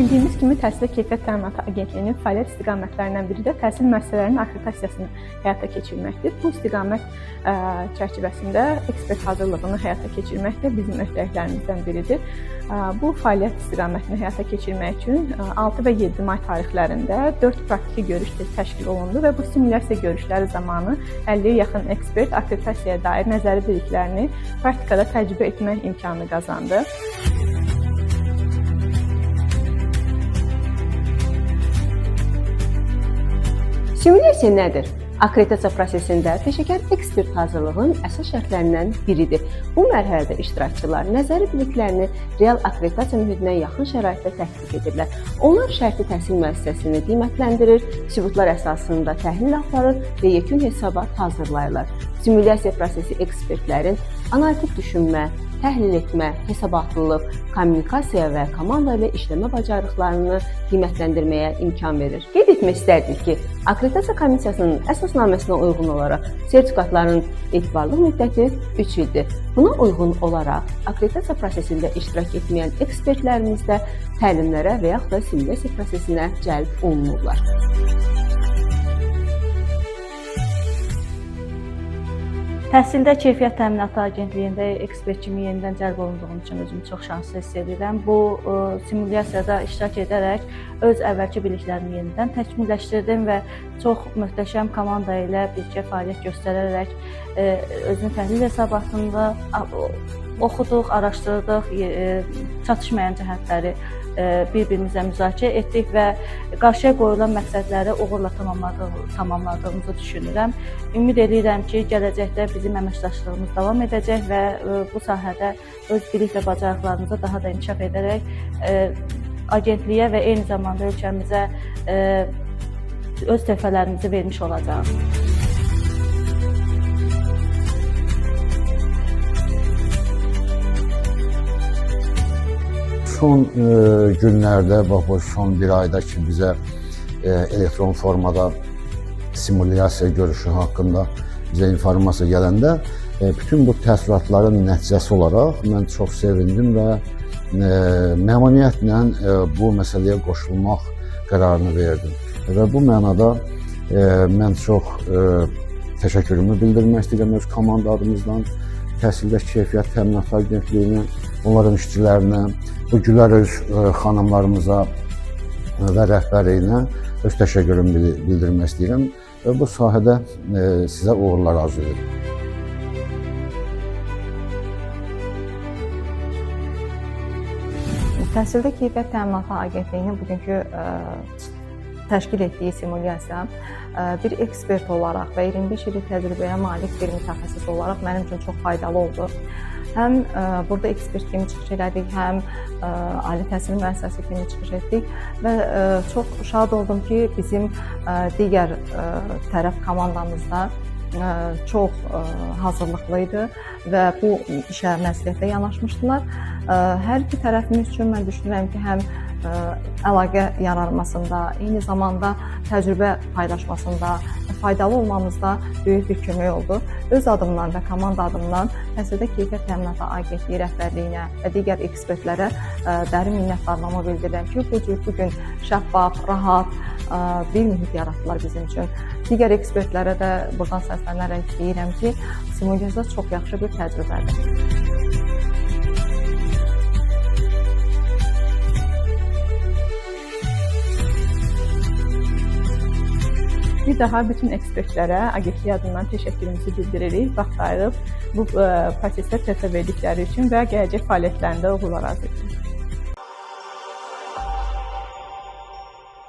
Bildiyimiz kimi Təhsildə Keyfiyyət Təminatı Agentliyinin fəaliyyət istiqamətlərindən biri də təhsil müəssisələrinin akkreditasiyasını həyata keçirməkdir. Bu istiqamət çərçivəsində ekspert hazırlığını həyata keçirmək də bizim öhdəliklərimizdən biridir. Bu fəaliyyət istiqamətini həyata keçirmək üçün 6 və 7 may tarixlərində 4 praktiki görüş təşkil olundu və bu simulyasiya görüşləri zamanı 50-yə yaxın ekspert akkreditasiyaya dair nəzəri biliklərini praktikada təcrübə etmək imkanı qazandı. Simulyasiya nədir? Akkreditasiya prosesində peşəkar ekspert hazırlığının əsas şərtlərindən biridir. Bu mərhələdə iştirakçılar nəzəri biliklərini real akkreditasiya mühitinə yaxın şəraitdə tətbiq edirlər. Onlar şərti təhsil müəssisəsini qiymətləndirir, sübutlar əsasında təhlil aparır və yekun hesabat hazırlayırlar. Simulyasiya prosesi ekspertlərin analitik düşünmə, təhlil etmə, hesabatlılıq, kommunikasiya və komanda ilə işləmə bacarıqlarını qiymətləndirməyə imkan verir. Qeyd etmək istərdik ki, Akkreditasiya Komissiyasının əsasnaməsinə uyğun olaraq sertifikatların etibarlıq müddəti 3 ildir. Buna uyğun olaraq akkreditasiya prosesində iştirak etməyən ekspertlərimiz də təlimlərə və yaxud da simulyasiya prosesinə cəlb olunurlar. Təhsildə Keyfiyyət Təminatı Agentliyində ekspert kimi yenidən cəlb olunduğum üçün özümü çox şanslı hiss edirəm. Bu simulyasiyada iştirak edərək öz əvvəlki biliklərimi yenidən təkmilləşdirdim və çox möhtəşəm komanda ilə birgə fəaliyyət göstərərək özünü təhlil hesabatında oxuduq, araşdırdıq, çatışmayan cəhətləri bir-birimizlə müzakirə etdik və qarşıya qoyulan məqsədləri uğurla tamamladığımızı düşünürəm. Ümid edirəm ki, gələcəkdə bizim əməkdaşlığımız davam edəcək və bu sahədə öz bilik və bacarıqlarımızı daha da inkişaf edərək agentliyə və eyni zamanda ölkəmizə öz töhfələrimizi vermiş olacağıq. Son günlərdə, bax bu son bir ayda ki, bizə elektron formada simulyasiya görüşü haqqında bizə informasiya gələndə, bütün bu təəssüratların nəticəsi olaraq mən çox sevindim və məmnuniyyətlə bu məsələyə qoşulmaq qərarını verdim. Və bu mənada mən çox təşəkkürümü bildirmək istəyirəm öz komanda adımızdan Təhsildə Keyfiyyət Təminatı Agentliyinə, onların işçilərinə, bu gülər öz xanımlarımıza və rəhbərliyinə öz təşəkkürümü bildirmək istəyirəm və bu sahədə sizə uğurlar arzu edirəm. Təhsildə Keyfiyyət Təminatı Agentliyinin bugünkü təşkil etdiyi simulyasiya bir ekspert olaraq və 25 illik təcrübəyə malik bir mütəxəssis olaraq mənim üçün çox faydalı oldu. Həm burada ekspert kimi çıxış elədik, həm ali təhsil müəssisəsi kimi çıxış etdik və çox şad oldum ki, bizim digər tərəf komandamızda çox hazırlıqlı idi və bu işə məsuliyyətlə yanaşmışdılar. Hər iki tərəfimiz üçün mən düşünürəm ki, həm əlaqə yaranmasında, eyni zamanda təcrübə paylaşmasında, faydalı olmamızda böyük bir kömək oldu. Öz adımdan və komanda adımdan Təhsildə Keyfiyyət Təminatı Agentliyi rəhbərliyinə və digər ekspertlərə dərin minnətdarlığımı bildirirəm ki, bu cür bu gün şəffaf, rahat bir mühit yaratdılar bizim üçün. Digər ekspertlərə də buradan səslənərək deyirəm ki, simulyasiya çox yaxşı bir təcrübədir. Bir daha bütün ekspertlərə agentlik adından təşəkkürümüzü bildiririk. Vaxt ayırıb bu prosesə töhfə verdikləri üçün və gələcək fəaliyyətlərində uğurlar arzu edirik.